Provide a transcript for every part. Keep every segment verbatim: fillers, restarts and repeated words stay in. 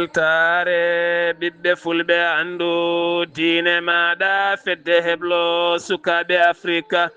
Taare ɓiɓɓe fulɓe, anndu diine maaɗa, fedde heblo sukaaɓe Afrika.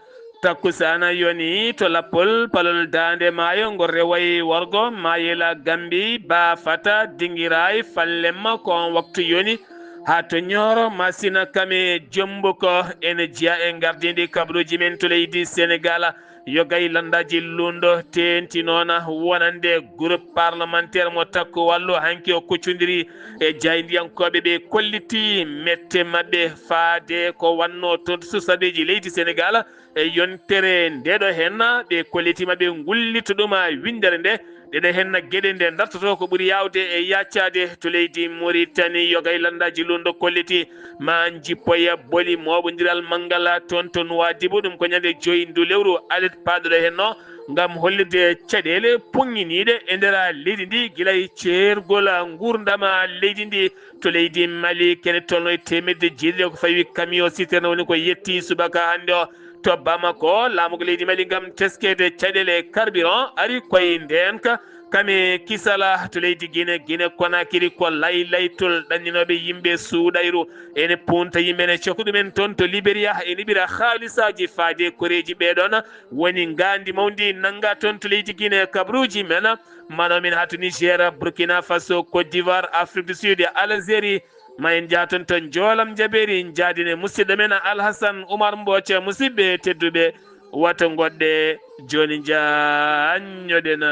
Takkusaana yoni to lappol palol daande maayo, ngo rewayi worgo, Mayela, Gambi, Bafata, Dingiraay, Fallemma, ko on waktu yoni. Haa to Ñooro, Masina, Kame, Jombuko, ene jeya e ngardiindi kabaruuji men to leydi Senegaal. Yogay lanndaaji lundo teenti noon wonande groupe parlementaire mo Takku Wallu, hanki o kuccondiri e jaayndiyankooɓe ɓe kolliti mette maɓɓe faade ko wannoo toon susadeeji leydi Senegaal. E yontere ndeɗo henna, ɓe kolliti maɓe ngullito ɗum windere nde. Ɗeɗo henna geɗe nde dartoto ko ɓuri yaawde e yaccaade to leydi Mauritanie. Yogay lanndaaji lundo kolliti ma jippoya boli mooɓondiral manngal toon to Nuwaadibu. Ɗum ko ñande joyi ndu lewru alet paaɗoɗo henno, ngam hollirde caɗeele puŋŋiniiɗe e nder leydi ndi, gila e ceergol nguurndam leydi ndi. To leydi Mali, kene tolno e teemedde jeeɗiɗi ko fawi camion citerne woni ko yetti subaka hannde o to Bamako, laamu leydi Mali, ngam teskeede caɗeele carburant ari koye ndeenka. Kame Kisala to leydi Gine, Gine Konakiri ko laylaytol ɗanninooɓe yimɓe suuɗayru. Ene punta yimɓe, ene cokka ɗumen toon to Liberia, ene ɓira haalisaaji faade koreeji ɓeeɗoon. Woni ngaandi mawndi nannga toon to leydi Gine kabaruuji men. Mano min haa to Niger, Burkina Faso, Côte d'Ivoire, Afrique du Sud, Algérie. Ma en njah toon to Njoolam Jabeeri, njahdin e musidɗo men Alhasan Umar Mbooc. Musidɓe tedduɓe, wata ngoɗɗe, jooni njahnjoɗen.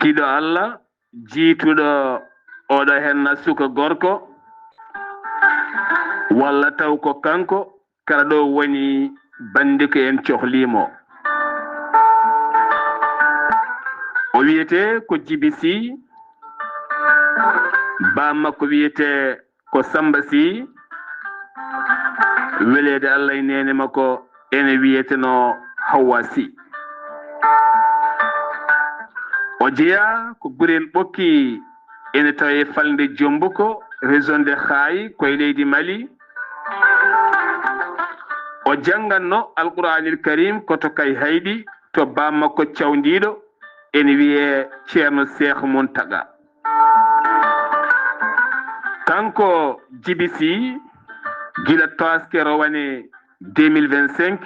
Giɗo Allah, jiituɗo oɗo henna suka gorko, walla taw ko kanko, kala ɗo woni bannde ko en cohlii mo. O wiyetee ko Jibi Sy, baa makko wiyetee ko Samba Sy, weleede Allah e neene makko ene wiyetenoo Hawwa Sy. O jeyaa ko Gurel Ɓokki, ene tawee falnde Jombuko, région de Khayi, ko e leydi Mali. O jannganno Alqur'aanil Kariim ko to Kayhayɗi, to baa makko cawndiiɗo, ene wiyee Ceerno Seex Muntaga. Kanko Jibi Sy, gila taaske rowane deux mille vingt-cinq,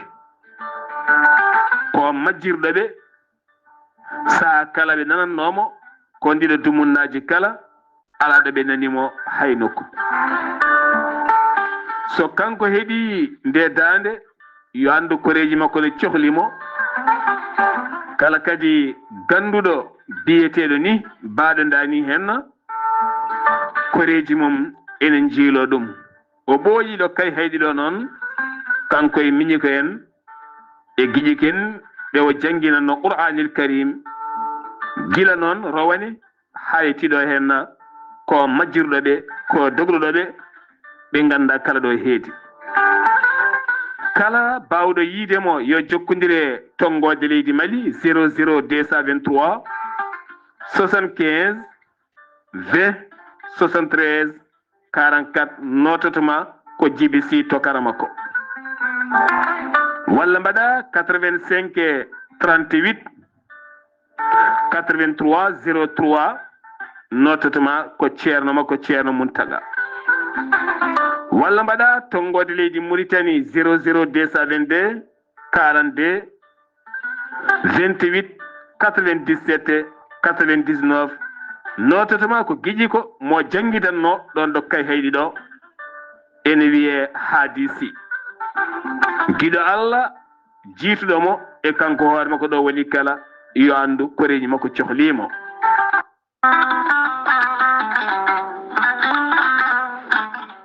ko majjirɗo ɓe, saha kala ɓe nanannoo mo, ko ndiɗo dumunnaaji kala, alaa ɗo ɓe nani mo hay nokku. So kanko heɓii nde daande, yo anndu koreeji makko ne cohli mo. Kala kadi gannduɗo biyeteeɗo ni, baaɗo ndaa ni henna, koreeji mum ene njiiloo ɗum. O ɓooyi ɗo Kayhayɗi ɗo noon, kanko e miñiko en, e giƴiken, ɓe o jannginanno Qur'aanil Kariim, gila noon rowane, haa e tiiɗo heen, ko majjirɗo ɓe, ko dogruɗo ɓe, ɓe nganndaa kala ɗo heedi. Kala baawɗo yiide mo, yo jokkondir e tonngoode leydi Mali, zéro zéro deux cent vingt-trois, soixante-quinze, vingt, soixante-treize, quarante-quatre, nototo ma ko Jibi Sy to kara makko. Walla mbaɗa quatre-vingt-cinq, trente-huit, quatre-vingt-trois, zéro trois, nototo ma ko ceerno makko, Ceerno Muntaga. Walla mbaɗa tonngoode leydi Mauritanie, zéro zéro deux cent vingt-deux, quarante-deux, vingt-huit, quatre-vingt-dix-sept, quatre-vingt-dix-neuf, nototo ma ko giƴiko mo janngidanno ɗoon ɗo Kayhayɗi ɗo, ene wiyee Haadi Sy. Giɗo Allah, jiituɗo mo e kanko hoore makko ɗo woni kala, yo anndu koreeji makko cohlii mo.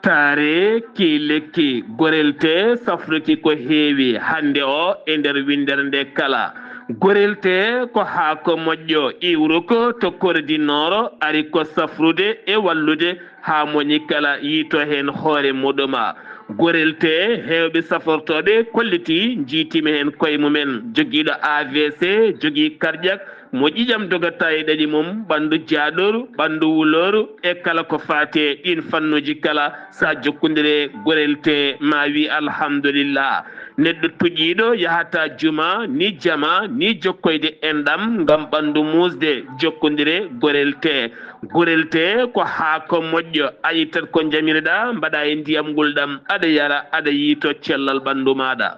Taare ki lekki, gorelte safruki ko heewi hannde o e nder winndere nde kala. Gorelte ko haako moƴƴo iwruko to Kore di Nooro, ari ko safrude e wallude haa moñi kala yiito heen hoore muɗuma. Gorelte heewɓe safortooɓe kolliti, njiitima heen koye mumen. Jogiiɗo A V C, jogii cardiaque, Mo ƴiƴam dogata e ɗaɗi mum, ɓanndu jaaɗooru, ɓanndu wulooru, e kala ko faati e ɗiin fannuuji kala, so a jokkondire Gorel Tee, ma wi alhamdulillah. Neɗɗo tuƴiiɗo yahata juma, ni jama, ni jokkoyde enɗam ngam ɓanndu muusde, jokkondire Gorel Tee. Gorel Tee ko haako moƴƴo, a ittat ko njamiriɗaa, mbaɗa e ndiyam ngulɗam, aɗa yara, aɗa yiyto cellal ɓanndu maaɗa.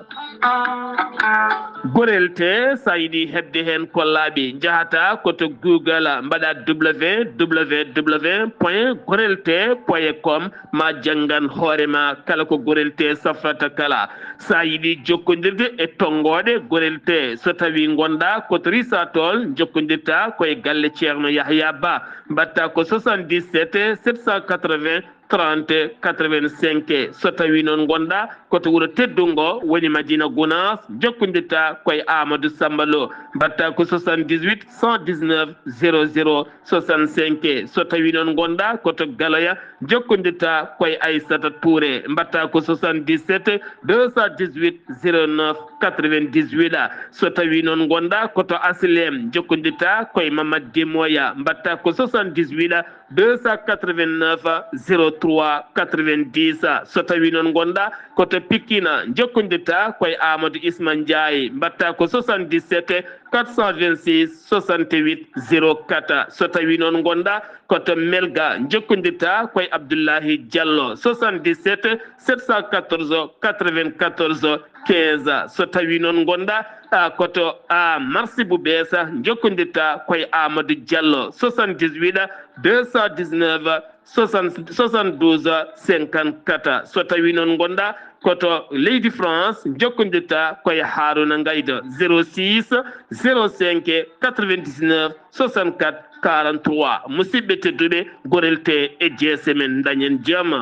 Gorel Tee, so a yiɗi heɓde heen ko laaɓi, njahata ko to Google, mbaɗa www point gorel tee point com, ma janngan hoore ma kala ko Gorel Tee safrata kala. So a yiɗi jokkondirde e tonngooɗe Gorel Tee, so tawii ngonɗaa ko to Risatol, njokkondirta ko e galle Ceerno Yahya Ba, mbaɗta ko soixante-dix-sept sept cent quatre-vingts trente quatre-vingt-cinq. So tawii noon ngonɗaa ko to wuro teddungo, woni Madina Gunaas, njokkondirta ko e Amadou Samba Lo, mbaɗta ko soixante-dix-huit cent dix-neuf zéro zéro soixante-cinq. So tawii noon ngonɗaa ko to Galoya, njokkondirta ko e Aissata Touré, mbaɗta ko soixante-dix-sept deux cent dix-huit zéro neuf quatre-vingt-dix-huit. So tawii noon ngonɗaa ko to Aslem, njokkondirta ko e Mamad Demoya, mbaɗta ko soixante-dix-huit deux cent quatre-vingt-neuf zéro trois quatre-vingt-dix. So tawii noon ngonɗaa ko to Pikine, njokkondirta ko e Amadou Isma Ndiaye, mbaɗta ko soixante-dix-sept quatre cent vingt-six soixante-huit zéro quatre. So tawii noon ngonɗaa ko to Melga, njokkondirta ko e Abdoulahi Diallo, soixante-dix-sept sept cent quatorze quatre-vingt-quatorze quinze. So tawii noon ngonɗaa, a, ko to, a, Marsi Bubesa, njokkondirta ko e Amadou Diallo, soixante-dix-huit deux cent dix-neuf soixante, soixante-douze cinquante-quatre. So tawii noon ngonɗaa ko to leydi France, njokkondirta ko e Haruna Ngaydo, zéro six zéro cinq quatre-vingt-dix-neuf soixante-quatre quarante-trois. Musidɓe tedduɓe, Gorel Tee e jeese men, ndañen jam.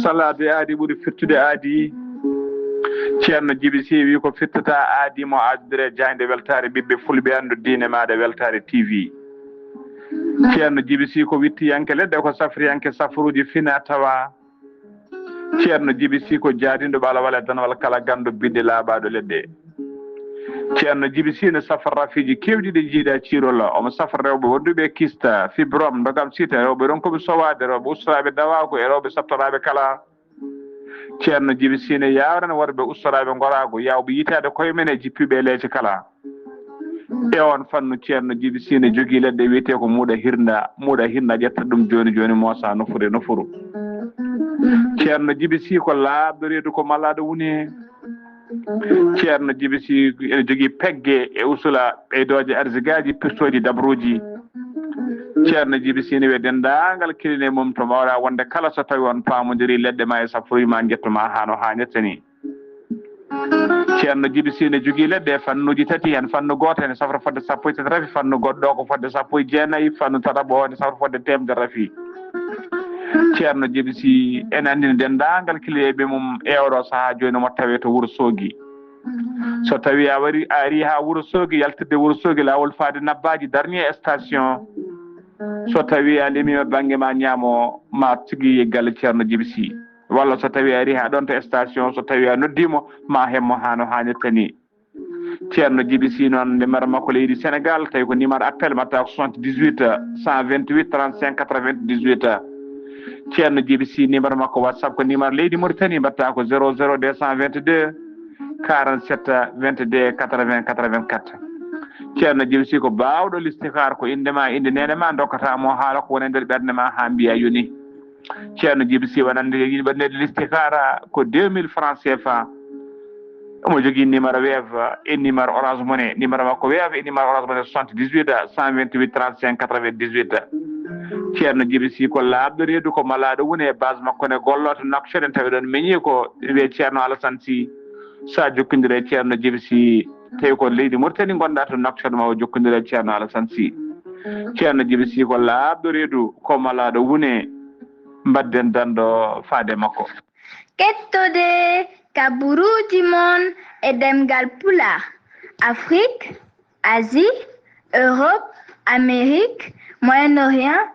Salaade aadi ɓuri firtude aadi. Ceerno Jibi Sy wi ko firtata aadi mo aadudere jaaynde weltaare ɓiɓɓe fulɓe anndu diine maaɗa weltaare T V. Ceerno Jibi Sy ko wittiyanke leɗɗe, ko safriyanke safruuji fina tawa. Ceerno Jibi Sy ko jaadinɗo ɓalawal e danwal kala ganndo bidde laaɓaaɗo leɗɗe. Ceerno Jibi Sy ne safra rafiiji keewɗi ɗi jiidaa ciirol. Omo safra rewɓe wonduɓe e kista, fibrome, ndogam sita, rewɓe ronkooɓe sowaade, rewɓe ustoraaɓe dawaagu e rewɓe sattoraaɓe kala. Ceerno Jibi Sy ne yaawrana worɓe ustoraaɓe ngoraagu, yaawɓe yitaade koye men e jippiiɓe e leece kala. E oon fannu, Ceerno Jibi Sy ne jogii leɗɗe wiyetee ko muuɗa hirnda, muuɗa hirnda ƴetta ɗum jooni jooni moosa nofuru e nofuru. Ceerno Jibi Sy ko laaɓɗo reedu ko malaaɗo woni heen. Ceerno Jibi Sy ene jogii pegge e usula ɓeydooje arsigaaji, pirtooji dabruuji. Ceerno Jibi Sy ne wiya denndaangal cabinet mum to mbaawɗaa wonde kala so tawii on paamondirii leɗɗe ma e safruuji ma njettu ma haa no haanirta ni. Ceerno Jibi Sy ne jogii leɗɗe e fannuuji tati, heen fannu gooto ene safra fodde sappo e tati rafi, fannu goɗɗo o ko fodde sappo e jeenayi, fannu tataɓo o ene safra fodde teemedere rafi. Ceerno Jibi Sy ene anndina denndaangal kiliyeeɓe mum e oɗo sahaa jooni mo tawee to Wuro Soogi. So tawii a wari, a arii haa Wuro Soogi, yaltirde Wuro Soogi, laawol faade Nabbaaji, dernier station. So tawii a limiima bannge ma ñaamo, ma tigi galle Ceerno Jibi Sy. Walla so tawii a arii haa ɗoon to station, so tawii a noddii mo, ma heɓ mo haa no haanirta ni. Ceerno Jibi Sy noon, numéro makko leydi Sénégal, tawi ko numéro appel, mbaɗta ko soixante-dix-huit cent vingt-huit trente-cinq quatre-vingt-dix-huit. Ceerno Jibi Sy, numéro makko WhatsApp ko numéro leydi Mauritanie, mbaɗta ko zéro zéro deux cent vingt-deux quarante-sept vingt-deux quatre-vingts quatre-vingt-quatre. Ceerno Jibi Sy ko baawɗo listixaar, ko innde ma, innde neene ma, ndokkata mo haala ko woni e nder ɓernde ma haa mbiya yoni. Ceerno Jibi Sy wonande yimɓe nder listixaara ko deux mille francs C F A. Omo jogii numéro Wave e numéro Orange Money. Numéro makko Wave e numéro Orange Money soixante-dix-huit cent vingt-huit trente-cinq quatre-vingt-dix-huit. Ceerno Jibi Sy ko laaɓɗo reedu, ko malaaɗo woni e base makko ne gollo to Nouakchott, en tawi ɗoon meñi ko wiyee Ceerno Alassane Sy. So a jokkondire e Ceerno Jibi Sy, tawi ko leydi Mauritanie ngonɗaa to Nouakchott, ma o jokkondire e Ceerno Alassane Sy. Ceerno Jibi Sy ko laaɓɗo reedu, ko malaaɗo woni, mbaɗden danndo faade makko. Kettode kaburuuji mon e ɗemngal Pulaar, Afrik, Asie, Europe, Amérique, Moyen-Orient,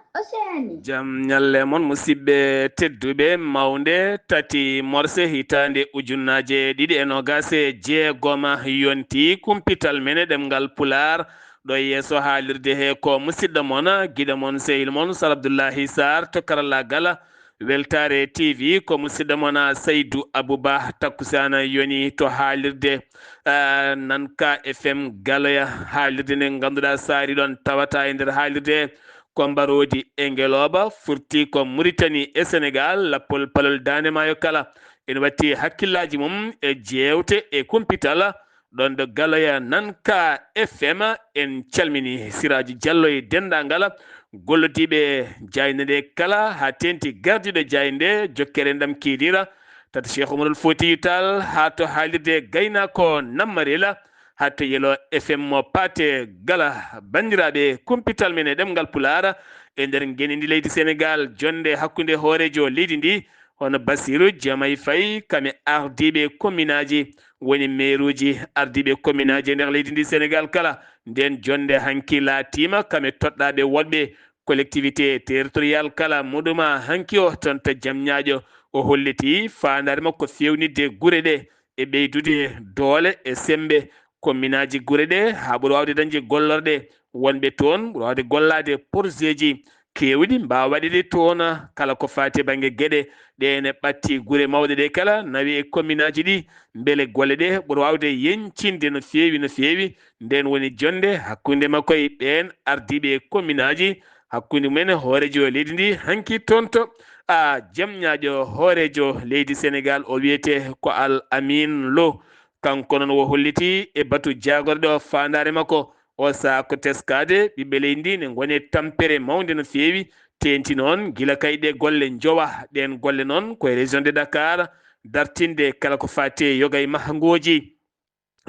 Jam ñalle mon, musidɓe tedduɓe. Mawnde tati morse hitaande ujunnaaje ɗiɗi e noogaas e jeegoma yonti kumpital men e ɗemngal Pulaar. Ɗo yeeso haalirde he ko musidɗo mon, giɗo mon, sehil mon, Sar Abdullahi Sarr to karallaagal Weltaare T V. Ko musidɗo mon, Saydu Abuba, takkusaan yoni to haalirde, ah, Nanka F M Galoya, haalirde nde ngannduɗaa saari ɗon tawata e nder haalirde ko mbaroodi e ngelooba, furti ko Muritani e Senegaal, lappol palol Daande Maayo kala ene watti hakkillaaji mum e jeewte e kumpital. Ɗon ɗo Galoya Nanka F M, en calmini Siraaji Jallo e denndaangal gollodiiɓe jaaynde nde kala, haa teenti gardiiɗo jaaynde, jokkere ndam kiidiira, tata Cheikh Omarul Foutiyou Tall, haa to haalirde gaynaako Nammarela, haa to Yelo F M mo Paate Gala. Banndiraaɓe, kumpital men e ɗemngal Pulaar e nder ngenndi leydi Senegaal, jonnde hakkunde hooreejo leydi ndi, hono Basiru Jomay Fay, kam e ardiiɓe kominaaji, woni meeruuji, ardiiɓe kominaaji e nder leydi ndi Senegaal kala. Nden jonnde hanki laatiima kam e toɗɗaaɓe woɗɓe collectivité territorial kala muɗuma hanki o toon to Jamñaajo. O holliti faandaare makko feewnitde gure ɗe e ɓeydude doole e semmbe kominaaji gure ɗe, haa ɓuri waawde dañde gollorɗe wonɓe toon, ɓuri waawde gollaade porseeji keewɗi mbaawa waɗeede toon, kala ko faati e bannge geɗe ɗe ene ɓatti gure mawɗe ɗe kala, nawi e kominaaji ɗi, mbele golle ɗe ɓuri waawde yeñcinde no feewi, no feewi. Nden woni jonnde hakkunde makko e ɓeen ardiiɓe kominaaji, hakkunde mumen hooreejo leydi ndi, hanki toon to, a, Jamñaajo, hooreejo leydi Senegaal, o wiyetee ko Al Amin Lo. Kanko noon o holliti e batu jaagorɗe o faandaare makko. O sahaa ko teskaade ɓiɓɓe leydi ndi ne ngoni e tampere mawnde no feewi, teeŋti noon gila kay ɗe golle njowa. Ɗeen golle noon ko e région de Dakar, dartinde kala ko faati e yoga e mahangooji.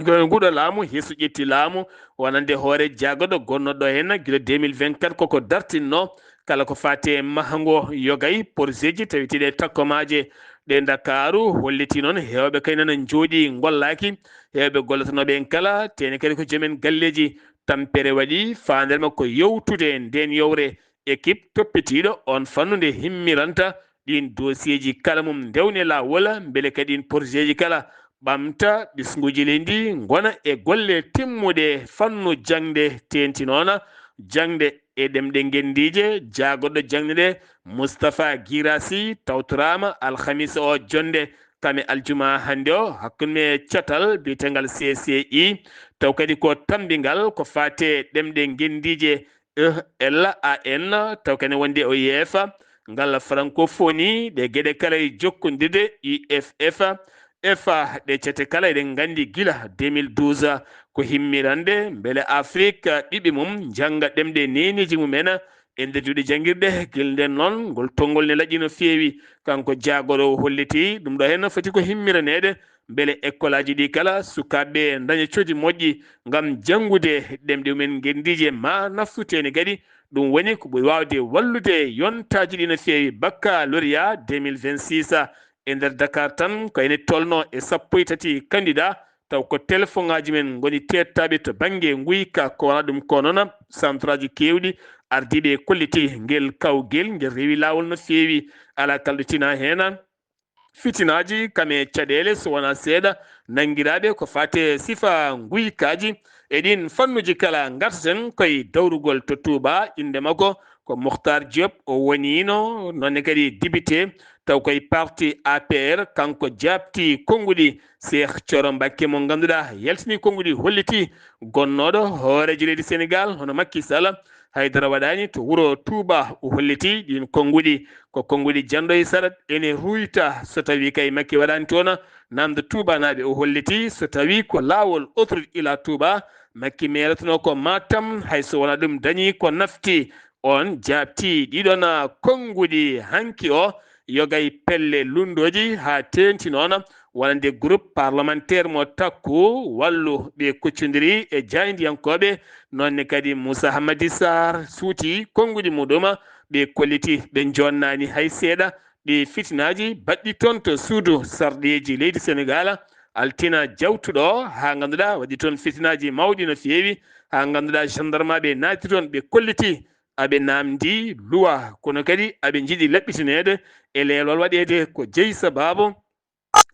Ko e nguɗo laamu, heso ƴetti laamu, wonande hoore jaagorɗo gonnooɗo heen gila deux mille vingt-quatre, koko dartinno kala ko faati e mahango yoga e porseeji tawitiiɗe e takkomaaje ɗe Ndakaaru. Holliti noon heewɓe kay nana njooɗii ngollaaki, heewɓe gollotonooɓe en kala, teeŋti kadi ko joomen galleeji. Tampere waɗi faandaare makko yewtude ndeen yowre, équipe toppitiiɗo oon fannu nde himmiranta ɗiin dossier ji kala mum, ndewne laawol, mbele kadi ɗiin projet ji kala ɓamta ɓesnguuji leydi ndi, ngona e golle timmuɗe fannu jaŋde, teeŋti noon jaŋde e ɗemɗe ngenndiije. Jaagorɗo jaŋde nde, Moustapha Guirassy, tawtoraama alhamisa o jonnde, kam e aljuma hannde o, hakkunde catal biyeteengal C C I, taw kadi ko tammbingal ko faati e ɗemɗe ngenndiije, E L A N, taw kadi wonde O I F, ngal francophonie, ɗe geɗe kala e jokkondirde, U F F, F A, ɗe cate kala eɗen nganndi gila deux mille douze ko himmirande mbele Afrik ɓiɓɓe mum njannga ɗemɗe neeneeji mum en e nder duɗe janngirɗe. Gila nden noon, ngol tonngol ne laƴi no feewi. Kanko jaagorɗo o holliti ɗum ɗo heen no foti ko himmiraneede, mbele ekkolaaji ɗi kala sukaaɓe ndaña codi moƴƴi ngam janngude ɗemɗe mumen ngenndiije ma naftu, teeŋti kadi ɗum woni ko ɓuri waawde wallude yontaaji ɗi no feewi. Baccalauréat deux mille vingt-six e nder Dakar tan, ko ene tolnoo e sappo e tati candidat, taw ko telefoŋaaji men ngoni teettaaɓe to bannge nguyka. Ko wonaa ɗum ko noon, centraaji keewɗi ardiiɓe kolliti ngel kawgel, ngel rewi laawol no feewi. Alaa kalɗo tinaa heen. Fitinaaji kam e caɗeele so wonaa seeɗa nanngiraaɓe ko faati e sifa nguykaaji. E ɗiin fannuuji kala, ngartaten ko e dawrugol to Touba, innde makko ko Mokhtar Diop, o woniino noon ne kadi député, taw ko e parti A P R, kanko jaabti konnguɗi Cheikh Thioro Mbacké mo ngannduɗaa yaltinii konnguɗi, holliti gonnooɗo hooreejo leydi Senegaal hono Macky Sall haydara waɗaani to wuro Touba. O holliti ɗiin konnguɗi ko konnguɗi janɗo e sarat, ene ruuyta so tawii kay Macky waɗaani toon namdo Toubanaaɓe. O holliti so tawii ko laawol autoroute Ila Touba Macky meeratunoo ko Matam, hay so wonaa ɗum dañii ko nafti. Oon jaabti ɗiɗon konnguɗi hanki o, yoga e pelle lunndooji haa teeŋti noon wonande groupe parlementaire mo Takku Wallu. Ɓe kuccondiri e jaayndiyankooɓe, noon ne kadi Moussa Hamadi Sarr suuti konnguɗi muɗum, ɓe kolliti ɓe njoonnaani hay seeɗa. Ɗi fitinaaji baɗɗi toon to suudu sarɗiiji leydi Senegaal, altina jawtuɗo, haa ngannduɗaa waɗi toon fitinaaji mawɗi no feewi, haa ngannduɗaa gendarmeɓe naati toon, ɓe kolliti aɓe naamndi luwa, kono kadi aɓe njiɗi laɓɓitineede e leelol waɗeede ko jeyi sabaabu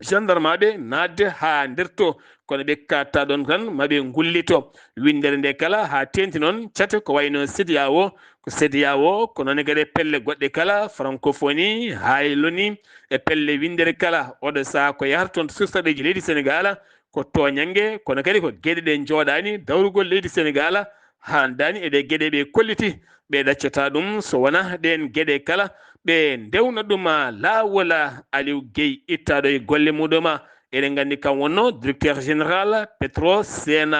gendarmaaɓe naatde haa nder to. Kono ɓe kattaɗon tan, ma ɓe ngullito winndere nde kala haa teeŋti noon cate ko wayno CEDEAO, ko CEDEAO, ko noon e kadi pelle goɗɗe kala, francophonie, haa e loni, e pelle winndere kala. Oɗo sahaa ko yahata toon to sustaɗeeji leydi Senegaal, ko tooñannge, kono kadi ko geɗe ɗe njooɗaani dawrugol leydi Senegaal, haandaani e ɗe geɗe ɓe kolliti. Ɓe ɗaccata ɗum so wonaa ɗeen geɗe kala, ɓe ndewna ɗum laawol. Aliou Guèye ittaaɗo e golle muɗum. Eɗen nganndi kam wonno directeur général Petrosen.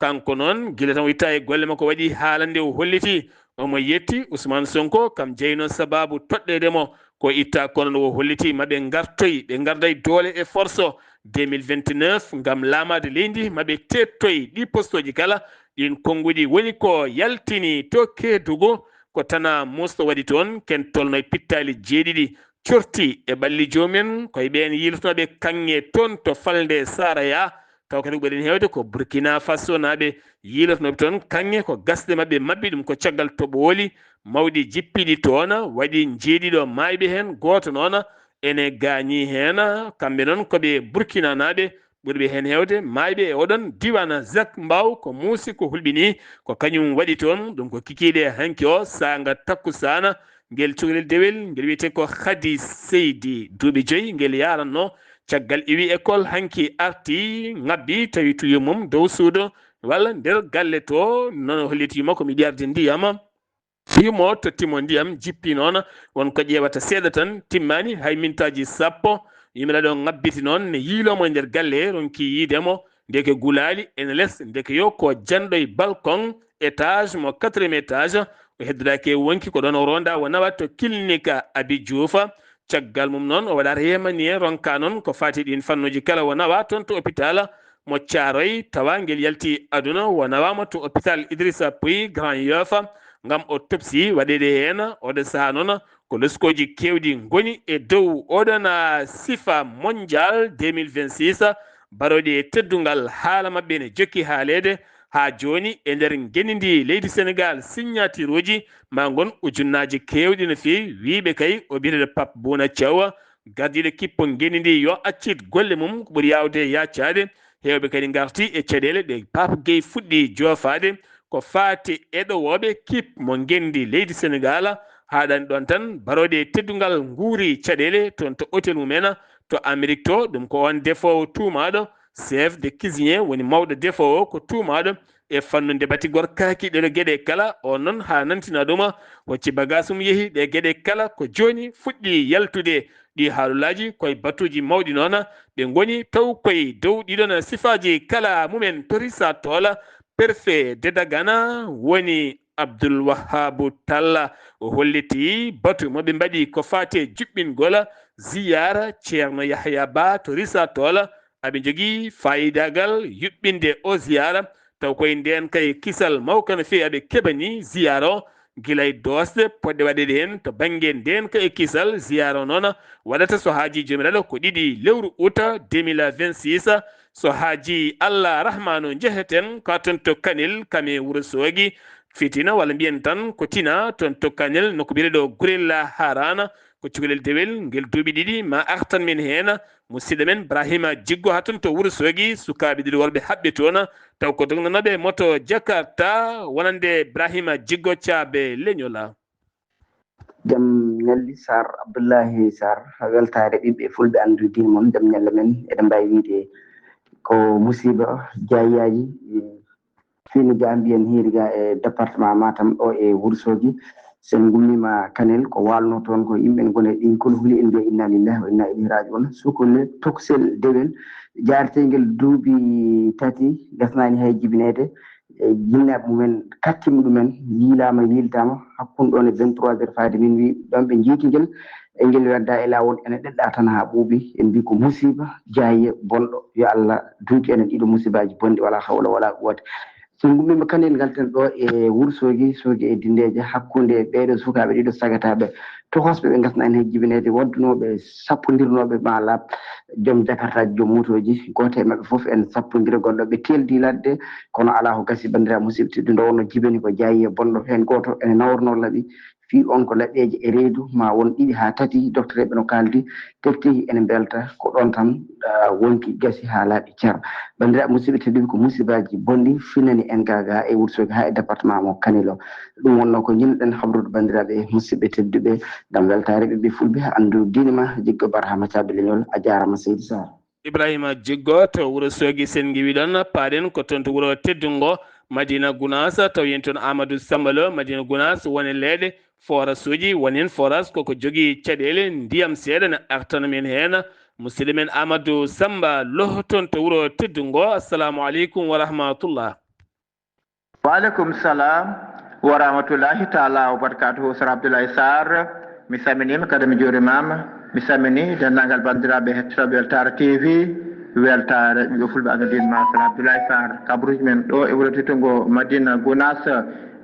Kanko noon, gila tan o itta e golle makko, waɗi haalande o holliti omo yetti Ousmane Sonko, kam jeyno sabaabu toɗɗeede mo ko itta, kono no o holliti ma ɓe ngartoy, ɓe ngarda e doole e force deux mille vingt-neuf ngam laamaade leydi, ma ɓe teettoy ɗi postooji kala. Ɗiin konnguɗi woni ko yaltini to Keedugu, ko tana musɗo waɗi toon, ken tolno e pittaali jeeɗiɗi corti e ɓalli joomum en, ko e ɓeen yiilotnooɓe kaŋŋe toon to falnde Saraya. Taw kadi ko ɓuri heewde ko Burkina Faso naaɓe yiilotnooɓe toon kaŋŋe, ko gasɗe maɓɓe mabbi, ɗum ko caggal toɓooli mawɗi jippiiɗi toon, waɗi njeeɗiɗo maayɓe heen, gooto noon ene gaañi heen. Kamɓe noon ko ɓe Burkina naaɓe ɓurɓe heen heewde maayɓe e oɗon diiwaan. Zak Mbaaw ko muusi ko hulɓinii, ko kañum waɗi toon. Ɗum ko kikiiɗe hanki o saanga takkusaana. Ngel cukalel dewel, ngel wiyetee ko Khady Seydi, duuɓi joyi, ngel yaranno caggal iwi école, hanki arti, ŋabbi, tawi tuyau mum dow suudu walla nder galle to, noon o holliti yumma ko mi yiɗi yarde ndiyam. Yumma o totti mo ndiyam, jippi noon, won ko ƴeewata seeɗa tan, timmaani hay mintaaji sappo, yummiraaɗo o ŋabbiti noon, ne yiiloo mo e nder galle, ronki yiide mo, ndeke gulaali ene les, ndeke yo ko janɗo e balcon, étage mo quatrième étage, o heddodaaki e wonki, ko ɗoon o ronda o nawa to clinique Abi Diouf. Caggal mum noon, o waɗaata yemani en, ronka noon ko faati ɗiin fannuuji kala, o nawa toon to hôpital mo Thiaroye, tawa ngel yalti aduna, o nawaama to hôpital Idrissa Pouye Grand Yoff ngam autopsie waɗeede heen. Oɗo sahaa noon, ko loskooji keewɗi ngoni e dow oɗon, ah, sifa mondial deux mille vingt-six, barooɗi e teddungal haala maɓɓe ne jokki haaleede haa jooni e nder ngenndi leydi Senegaal. Signaturuuji ma ngon ujunnaaji keewɗi no feewi. Wiyɓe kay o biyeteeɗo Pape Bouna Thiaw, gardiiɗo kippo ngenndi ndi, yo accit golle mum, ko ɓuri yaawde yaacaade. Heewɓe kadi ngarti e caɗeele ɗe Pape Gueye fuɗɗi joofaade. Ko faati e ɗowooɓe kip mo ngenndi leydi Senegaal, haaɗani ɗoon tan, barooɗe e teddungal nguuri caɗeele toon to hôtel mum en to Amérique to. Ɗum ko oon defoowo tuumaaɗo, chef de cuisinier, woni mawɗo defoowo, ko tuumaaɗo e fannude batigol kaaki ɗeɗo geɗe kala. Oon noon, haa nantina ɗum, hocci bagaas mum, yehi. Ɗe geɗe kala ko jooni fuɗɗi yaltude. Ɗi haalulaaji koye batuuji mawɗi noon ɓe ngoni, taw koye dow ɗiɗon sifaaji kala mumen to Risa Tola, préfet de Dagana woni Abdul Wahabu Talla. O holliti batu mo ɓe mbaɗi ko faati e juɓɓingol ziyaara Ceerno Yahya Ba to Risa Tola. Aɓe njogii faayidagal yuɓɓinde o ziyaara, taw koye ndeen kay kisal mawka no feewi aɓe keɓani ziyaara o, gila e doosɗe potɗe waɗeede heen to bannge ndeen kay e kisal. Ziyaara o noon waɗata so haajii Joomiraaɗo ko ɗiɗi lewru uta deux mille vingt-six, so haajii Allah Rahmaanu njeheten ka toon to Kanel, kam e Wuro Soogi, fitina walla mbiyen tan ko tina toon to Kanel, nokku biyeteeɗo Gurel Harana, ko cukalel dewel ngel duuɓi ɗiɗi ma artan min heen. Musidɗo men Brahima Jiggo haa toon to Wuro Soogi, sukaaɓe ɗiɗo worɓe haɓɓe toon, taw ko dognanooɓe moto Jakarta, wonande Brahima Jiggo caabe leñol. Jam ñalli Sarr, Abdullahi Sarr, weltaare ɓiɓɓe fulɓe anndu diine mon, jam ñalla men. Eɗen mbaawi wiyde ko musiba jaayaaji, fini ga mbiyen hiiri ga e département Matam ɗo e Wuro Soogi. Sen ngummiima Kanel, ko waalno toon ko yimɓe ne ngoni e ɗin kolhuli, en mbiya inna lillahi wa inna ilayhi rajiun. Sukole toksel dewel jaaretengel duuɓi tati, gasnaani hay jibineede. E jinnaaɓe mumen, katti muɗumen yiilaama, yiiltaama hakkunde ɗoon e vingt-trois heures faade minuit, ɗoon ɓe njeyti ngel, e ngel wedda e laawol, ene ɗeɗɗa tan haa ɓuuɓi. En mbii ko musiba jaayiye bonɗo. Yo Allah duuƴu enen ɗiɗo musibaaji bonɗi, wala hawla wala quwwata. So ngummiima Kanel, ngalten ɗo e Wuro Soogi, Soogi e Dinndeeje, hakkunde ɓeeɗo sukaaɓe ɗiɗo sagataaɓe tohosɓe ɓe ngasna en he jibineede, waddunooɓe, sappondirnooɓe maa laaɓ joom jakartaaji, joom motooji. Gooto e maɓɓe fof en sappondiri, gonɗo ɓe teeldi ladde, kono alaa ko gasi. Banndiraaɓe musidɓe tedduɓe, nde wonno jibini ko jaayi e bonɗo, heen gooto ene nawornoo laɓi, fii on ko laɓɓeeje e reedu, ma won ɗiɗi haa tati, doktoreeɓe no kaaldi, tefti ene mbelta, ko ɗoon tan, ah, wonki gasi haa laaɓi cer. Banndiraaɓe musidɓe tedduɓe, ko musibaaji bonɗi finani en gaa gaa e Wuro Soogi haa e département mo Kanel o. Ɗum wonno ko njiɗnoɗen habrude banndiraaɓe musidɓe tedduɓe, ngam weltaare ɓiɓɓe fulɓe, anndu diine ma, jiggo barhama caabi leñol. A jaaraama, Seydi Sarr. Ibrahima Jiggo to Wuro Soogi, sen ngiwi ɗon, paaɗen ko toon to wuro teddungo Madina Gunaas, taw yen toon Amadou Samba Lo, Madina Gunaas, wone leeɗe, forage uji, woni heen forage koko jogii caɗeele, ndiyam seeɗa ne artana men heen. Musidɗo men Amadou Samba Lo toon to wuro teddungo, assalamu aleykum wa rahmatullah. Wa aleykum salam wa rahmatullahi taala wa barakatuhu. Sara Abdoulaye Sarr, mi salminiima, kadi mi juurimaama. Mi salmini denndaangal banndiraaɓe hettotooɓe Weltaare T V, Weltaare ɓiɓɓe fulɓe, anndude ma Sara Abdoulaye Sarr. Kabaruuji men ɗo e wuro teddungo Madina Gunaas.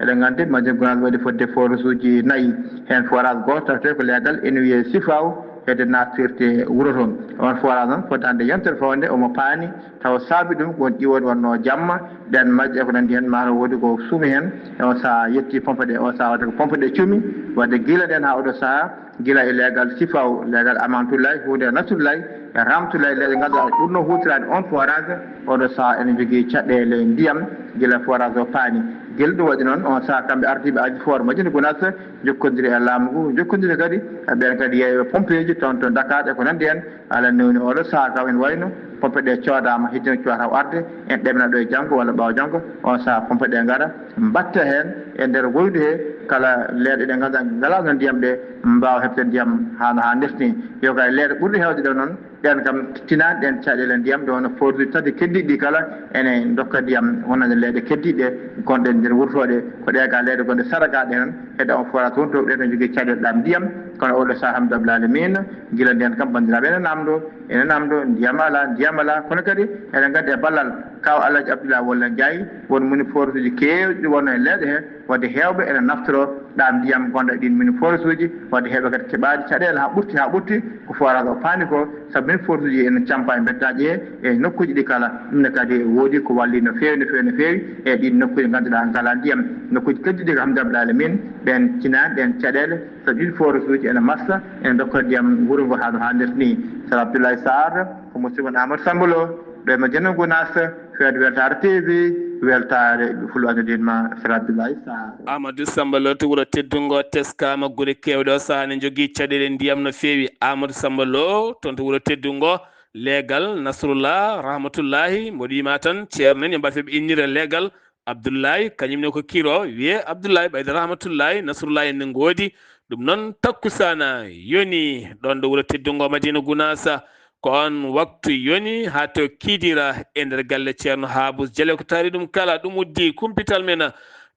Eɗen nganndi Madina Gunaas waɗi fodde forage uji nayi. Heen forage gooto tawetee ko leegal ene wiyee Sifaw, hedde naattirde wuro toon. On forage noon, fodde hannde yontere fawnde, omo paani. Tawa saabi ɗum ko won ƴiwoɗe wonnoo jamma, ɗeen majje e ko nanndi heen, maa taw woodi ko suumi heen. E on sahaa yetti pompe ɗe, on sahaa waɗde ko pompe ɗe cuumi, waɗde gila ɗeen haa oɗo sahaa, gila e leegal Sifaw, leegal Amantullahi, huunde Nasrullahi, e Ramtullahi, leeɗe ngannduɗaa ɓurnoo huutoraade on forage, oɗo sahaa ene jogii caɗeele ndiyam, gila forage o paani. Gila ɗum waɗi noon, on sahaa kamɓe ardiiɓe Aji Foor Madina Gunaas njokkondiri e laamu ngu, njokkondiri kadi e ɓeen kadi yeeyooɓe pompeeji toon to Dakar e ko nanndi heen. Alaa newni oɗo sahaa kam ene wayno pompe ɗe coodaama, hiddeno coodataa arde, en ɗaɓɓina ɗo e janngo walla ɓaawo janngo, on sahaa pompe ɗe ngara, mbatta heen e nder woydu he, kala leeɗe ɗe ngannduɗaa ngalaano ndiyam ɗe, mbaawa heɓde ndiyam haa no haanirta ni. Yo kay leeɗe ɓurɗe heewde ɗo noon, ɗeen kam tinaani ɗeen caɗeele ndiyam, ɗo no forage uji tati keddiiɗi ɗi kala ene ndokka ndiyam wonande leeɗe keddiiɗe gonɗe nder wurtooɗe, ko ɗe ga leeɗe gonɗe sara ga ɗe noon, hedda on forage toon to ɗe no jogii caɗeele ɗam ndiyam, kono oɗo sahaa, alhamdulillahi rabbil alamina, gila ndeen kam banndiraaɓe ene namndo, ene namndo, ndiyam alaa, ndiyam alaa. Kono kadi eɗen nganndi e ballal Kaaw Alhaji Abdoulaye Walla Ndiaye, won mini forage uji keewɗi ɗi wonnoo e leeɗe he, wadde heewɓe ene naftoro ɗam ndiyam gonɗo e ɗiin mini forage uji, wadde heewɓe kadi keɓaani caɗeele haa ɓurti, haa ɓurti ko forage o paani ko, sabu mini forage uji ene campa e mbeddaaji he, e nokkuuji ɗi kala. Ɗum ne kadi woodi ko walli no feewi, no feewi, no feewi e ɗiin nokkuuji ngannduɗaa ngalaa ndiyam. Nokkuuji keddiiɗi, alhamdulillahi rabbil alamin, ɗeen tinaani ɗeen caɗeele, sabu ɗiin forage uji ene masta, ene ndokka ndiyam wuro ngo haa no haanirta ni. Sara Abdoulaye Sarr, ko musidɗo mon Amadou Samba Lo, ɗo e Madina Gunaas, fedde Weltaare T V, Weltaare ɓiɓɓe fulɓe, anndude ma Sara Abdoulaye Sarr. Amadou Samba Lo to wuro teddungo, teskaama gure keewɗe, o sahaa ne jogii caɗeele ndiyam no feewi. Amadou Samba Lo toon to wuro teddungo, leegal Nasrullah, Rahmatullahi, mboɗo wiima tan, ceerno en, yo mbaɗ feɓe innire leegal Abdullahi, kañum ne ko kiro, wiyee Abdullahi ɓayde Rahmatullahi, Nasrullahi en ne ngoodi. Ɗum noon, takkusaana yoni ɗoon ɗo wuro teddungo Madina Gunaas, ko oon waktu yoni haa to Kidira e nder galle Ceerno Haabus Jale. Ko taari ɗum kala, ɗum uddi kumpital men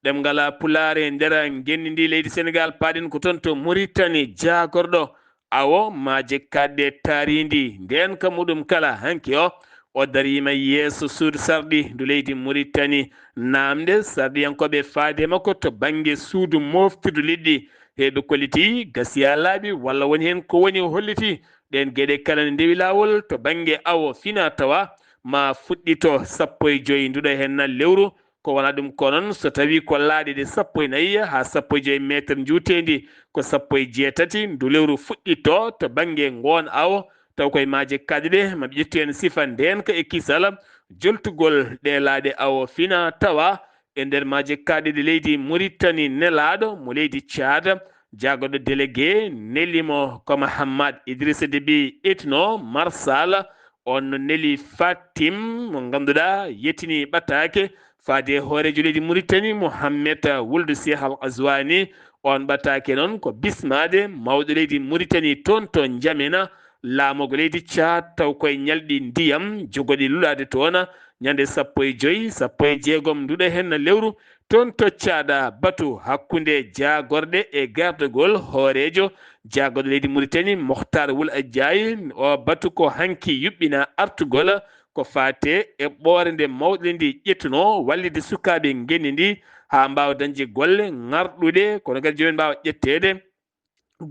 ɗemngal Pulaar e nder ngenndi ndi leydi Senegaal. Paaɗen ko toon to Muritani, jaagorɗo awo maaje kaaɗɗe taariindi. Ndeen ka muɗum kala, hanki o, o dariima yeeso suudu sarɗi ndu leydi Muritani. Naamnde sarɗiyankooɓe faade e makko to bannge suudu mooftirdu liɗɗi, heɓe kolliti gasiya laaɓi walla woni heen ko woni holliti. Ɗeen geɗe kala ne ndewi laawol to bannge awo fina tawa ma fuɗɗito sappo e joy nduɗo heen lewru, ko wona ɗum ko noon, so tawii ko laaɗe ɗe sappo e nayi haa sappo e joy meeter njuuteendi, ko sappo e jeetati ndu lewru fuɗɗitto to bannge ngoon awo, taw koye maaje kaaɗe ɗe, maɓe ƴettu heen sifa ndeenka e kisal, joltugol ɗe laaɗe awo fina tawa e nder maaje kaaɗe ɗe leydi Muritani. Nelaaɗo mo leydi Caada, jaagorɗo délégué, neli mo ko Mahammad Idrissa Déby Itno Marsala, on no neli Fatim, mo ngannduɗaa yetini ɓataake faade e hooreejo leydi Muritani, Mohammed Wuldu Seh Al Aswani. On ɓataake noon ko bismaade mawɗo leydi Muritani toon to Njamena, laamorgo leydi Caad, taw koye ñalɗi ndiyam jogoɗi lulaade toon, ñande sappo e joy, sappo e jeegom nduɗo heen lewru, toon to Caada, batu hakkunde jaagorɗe e gardagol hooreejo jaagorɗe leydi Muritani, Mohtar Wul Ajjaay. O batu ko hanki yuɓɓina artugol ko faate e ɓoore nde mawɗo ndi ƴettunoo, wallitde sukaaɓe ngenndi ndi haa mbaawa dañde golle ŋarɗuɗe, kono kadi joomum en mbaawa ƴetteede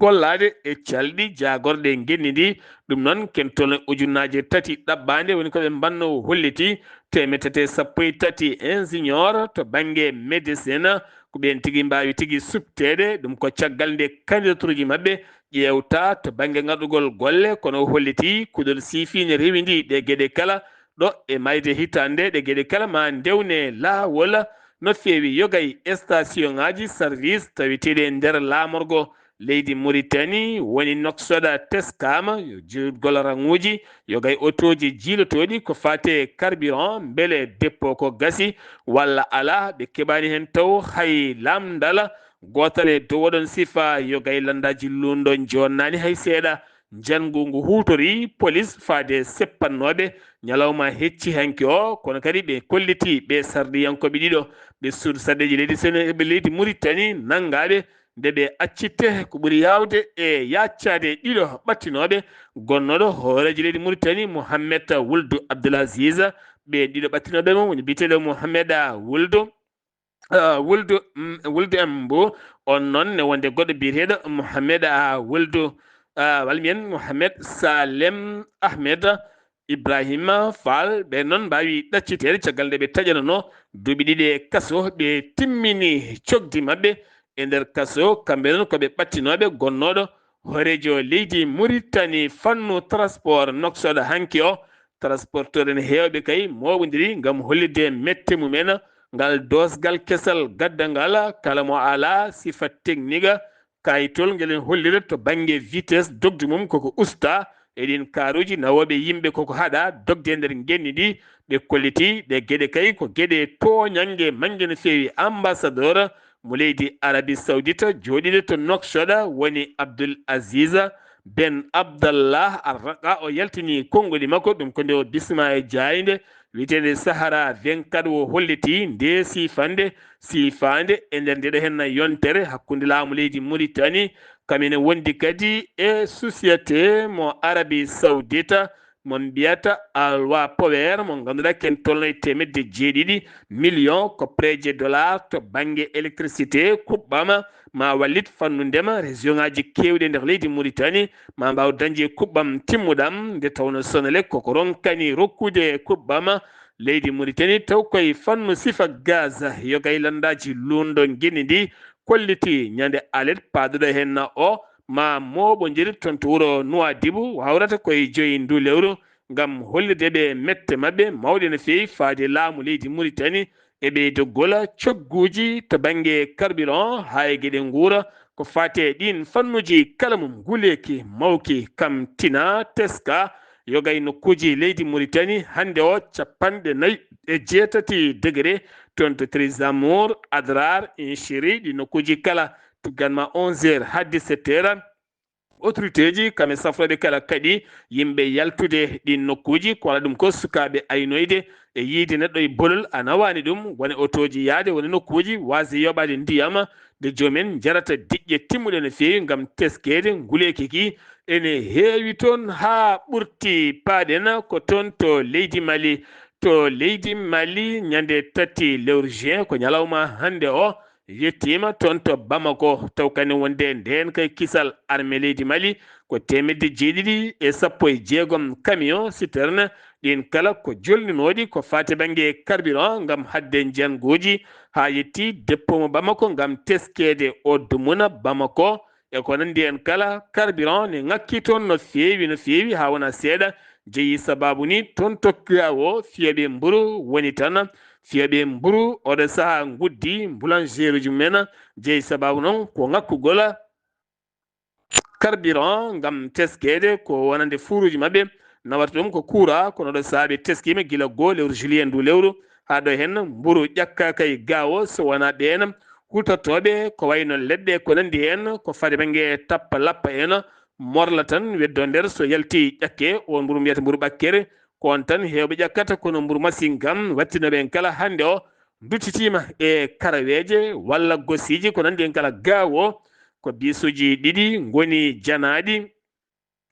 gollaade e calɗi jaagorɗe ngenndi ndi. Ɗum noon, ken tolno ujunnaaje tati ɗaɓɓaande woni ko ɓe mbanno holliti, teemedde tati e sappo e tati ingénieur to bannge médecine, ko ɓeen tigi mbaawi tigi suɓteede. Ɗum ko caggal nde candidature uji maɓɓe ƴeewta to bannge ŋarɗugol golle, kono o holliti kuɗol siifiine rewindii ɗe geɗe kala, ɗo e mayde hitaande ɗe geɗe kala ma ndewne laawol no feewi. Yogay station ŋaaji service taweteeɗi e nder laamorgo leydi Mauritanie woni Nouakchott teskaama, yo juutgol raŋuuji, yogay otooji jiilotooɗi ko faate carburant, mbele dépôt ko gasi walla alaa, ɓe keɓaani heen taw hay lamndal gootal e dow oɗon sifa. Yogay lanndaaji luulndo joonnaani hay seeɗa. Njanngu ngu huutorii polis faade seppannooɓe ñalawma hecci hanki o, kono kadi ɓe kolliti ɓe sarɗiyankooɓe ɗiɗo, ɓe suudu sarɗeeji leydi Sene-, ɓe leydi Mauritanie nanngaaɓe, nde ɓe accitte ko ɓuri yaawde e yaaccaade ɗiɗo ɓattinooɓe, gonnooɗo hooreejo leydi Mauritanie Mohamed Wuldu Abdul Aziz. Ɓe ɗiɗo ɓattinooɓe mo woni biyeteeɗo Mohamed Wuldu, ah, Wuldu, mm, Wuldu M. Mbo, on noon ne wonde goɗɗo biyeteeɗo Mohamed, ah, Wuldu, ah, walla mbiyen Mohamed Salem Ahmed Ibrahima Fall. Ɓe noon mbaawi ɗacciteede caggal nde ɓe taƴananoo duuɓi ɗiɗi e kaso. Ɓe timmini cogdi maɓɓe e nder kaso. Kamɓe noon ko ɓe ɓattinooɓe gonnooɗo hooreejo leydi Mauritanie fannu transport Nouakchott hanki o. Transporteur en heewɓe kay mooɓondiri ngam hollitde mette mum en ngal doosgal kesal gaddangal kala mo alaa sifa technique, kayitol ngel en hollira to bannge vitesse dogdu mum koko usta e ɗin kaaruuji nawooɓe yimɓe koko haɗa dogde e nder ngenndi ndi. Ɓe kolliti ɗe geɗe kay ko geɗe tooñannge mannge no feewi. Ambassadeur mo leydi Arabie Saoudite jooɗiiɗo to Nouakchott woni Abdul Aziz Ben Abdallah Arraqa, o yaltini konngoli makko, ɗum ko nde o bisma e jaaynde wiyeteende Sahara vingt-quatre, o holliti nde siifande, siifaande e nder ndeɗo henna yontere hakkunde laamu leydi Mauritanie, kam ene wondi kadi e société mo Arabie Saoudite, mo mbiyata Alwa Power, mo ngannduɗaa ken tolno e teemedde jeeɗiɗi million ko prêt je dollar to bannge électricité kuɓɓama, ma wallit fannu ndema région ŋaaji keewɗi e nder leydi Mauritanie, ma mbaaw dañde kuɓɓam timmuɗam, nde tawno Sonelec koko ronkani rokkude kuɓɓam leydi Mauritanie, taw koye fannu sifa gaz, yogay lanndaaji luulndo ngenndi ndi kolliti ñande alet paaduɗo henna o, ma mooɓondir toon to wuro Nouadhibou, wawrata koye joyi ndu lewru, ngam hollirde ɓe mette maɓɓe mawɗe no feewi faade laamu leydi Mauritanie e ɓeydogol cogguuji to bannge carburant haa e geɗe nguura ko faati e ɗiin fannuuji kala mum, nguleeki mawki kam tina teska. Yogay nokkuuji leydi Mauritanie hannde o capanɗe nayi e jeetati degré toon to Treizamour, Adrar, Inchiri, ɗi nokkuuji kala tuggan ma onze heures haa dix-sept heures. Autorité ji kam e safrooɓe kala kaɗi yimɓe yaltude ɗin nokkuuji, ko wala ɗum ko sukaaɓe aynoyde e yiyde neɗɗo e bolol a nawaani ɗum, wone otooji yaade, wone nokkuuji waasde yoɓaade ndiyam nde joomum en njarata diƴƴe timmuɗe no feewi ngam teskeede nguleeki ki. Ene heewi toon haa ɓurti. Paaɗen ko toon to leydi Mali. To leydi Mali, ñande tati lewru juin, ko ñalawma hannde o, yettiima toon to Bamako, taw kañum wonde ndeen kay kisal armée leydi Mali ko teemedde jeeɗiɗi e sappo e jeegom camion citerne, ɗiin kala ko jolninooɗi ko faati bannge carburant ngam haɗde njannguuji, haa yetti dépôt mo Bamako ngam teskeede o dumuna Bamako e ko nanndi heen kala. Carburant ne ŋakki toon no feewi, no feewi, haa wona seeɗa jeyi sabaabu ni toon to Gao fiyooɓe mburu woni tan. Fiyooɓe mburu oɗo sahaa nguddii boulangerie uji mumen, jeyi sabaabu noon ko ŋakkugol carburant ngam teskeede ko wonande fuuruuji maɓɓe. Nawata ɗum ko kuuraa, kono ɗo sahaa ɓe teskiima gila goo lewru juillet ndu lewru, haa ɗo heen mburu ƴakkaaka e Gao, so wonaa ɓeen hultortooɓe ko wayno leɗɗe ko nanndi heen ko faade bannge tappa lappa en, morla tan weddoo nder, so yalti ƴakke, oon mburu mbiyata mburu ɓakkere, ko oon tan heewɓe ƴakkata, kono mburu masiŋ kam wattinooɓe en kala hannde o duttitiima e karaweeje walla gosiiji ko nanndi en kala Gao, ko bisuuji ɗiɗi ngoni janaaɗi.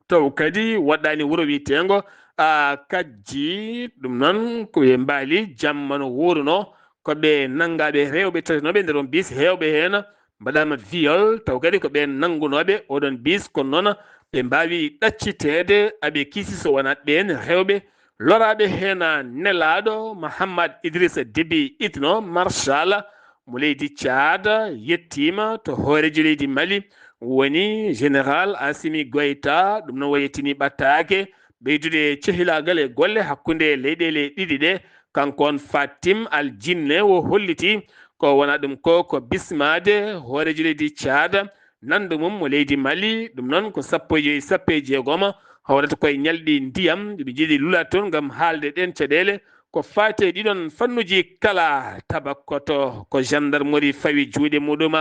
Taw kadi woɗɗaani wuro wiyeteengo a kajji. Ɗum noon ko ɓe mbaali jamma no wooruno, ko ɓe nanngaaɓe rewɓe tatinooɓe nder on bis, heewɓe heen mbaɗaama viol, taw kadi ko ɓeen nanngunooɓe oɗon bis, kono noon ɓe mbaawi ɗacciteede aɓe kiisi so wonaa ɓeen rewɓe loraaɓe heen. Nelaaɗo Mahammad Idrissa Déby Itno Marshal mo leydi Tchad yettiima to hooreejo leydi Mali, woni Général Assimi Goïta. Ɗum noon o yettini ɓattaake ɓeydude cehilaagal e golle hakkunde leyɗeele ɗiɗi ɗe. Kanko on Fatim Al Jinne o holliti ko wona ɗum ko, ko bismaade hooreejo leydi Tchad, nanndo mum mo leydi Mali. Ɗum noon ko sappo e joyi, sappo e jeegom hawrata koye ñalɗi ndiyam ɗi ɓe njiɗi lulaade toon ngam haalde ɗeen caɗeele ko faati e ɗiɗon fannuji kala. Tabakoto ko gendarmerie fawi juuɗe muɗum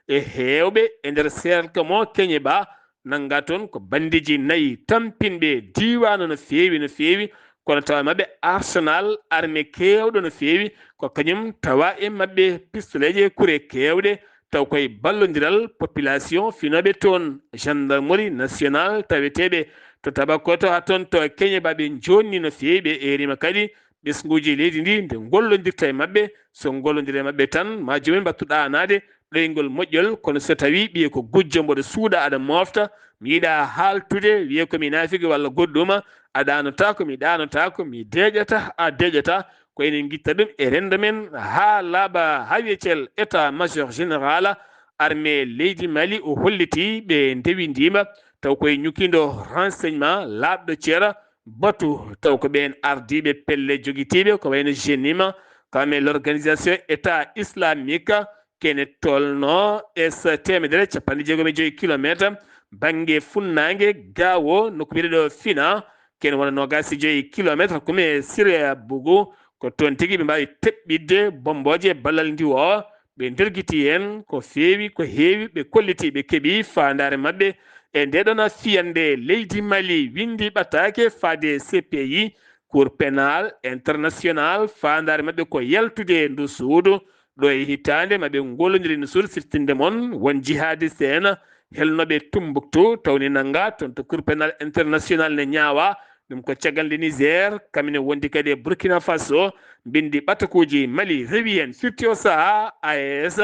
e heewɓe e nder serka mo Keñeba, nannga toon ko banndiiji nayi tampinɓe diiwaano no feewi, no feewi, kono tawa maɓɓe arsenal armée keewɗo no feewi, ko kañum tawa e maɓɓe pistoleeje e kure keewɗe, taw koye ballondiral population finooɓe toon, gendarmerie nationale taweteeɓe to Tabakoto haa toon to Keñeba, ɓe joonni no feewi, ɓe eerima kadi ɓesnguuji leydi ndi nde ngollondirta e maɓɓe, so ngollondiri e maɓɓe tan ma joomum mbattu ɗaanaade ɗoyngol moƴƴol, kono so tawii ɓiye ko gujjo mboɗo suuɗa aɗa moofta, mi yiɗaa haaltude, wiyee ko mi naafiki walla goɗɗuma, a ɗaanotaako, mi ɗaanotaako, mi deeƴata, a deeƴata, ko enen ngitta ɗum e renndo men haa laaɓa, haa wiyetee état major général armée leydi Mali o hollitii ɓe ndewindiima taw koye ñukindo renseignement laaɓɗo ceera batu, taw ko ɓeen ardiiɓe pelle jogitiiɓe ko wayno G N I M, comme l'organisation état islamique, kene tolno e teemedere capanɗe jeegom e joyi kilometre bannge funnaange Gaawo, nokku biyeteeɗo Fina, kene wona noogaas e joyi kilometre hakkunde Siré Bougou. Ko toon tigi ɓe mbaawi teɓɓitde bommbooje ballal ndiwo o, ɓe ndergiti heen ko feewi, ko heewi, ɓe kolliti ɓe keɓi faandaare maɓɓe e ndeɗon fiyannde. Leydi Mali winndi ɓattaake faade C P I, Cour pénale internationale, faandaare maɓɓe ko yaltude ndu suudu. Ɗo e hitaande ma ɓe ngollondiri no suudu siftinde mon won jihadiste en helnooɓe Tumbuktu, tawni nannga toon to Cour pénale internationale ne ñaawa. Ɗum ko caggal nde Niger, kamine wondi kadi e Burkina Faso, mbinndi ɓatakuuji Mali rewi heen, firti o sahaa A E S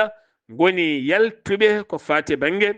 ngoni yaltuɓe ko faati e bannge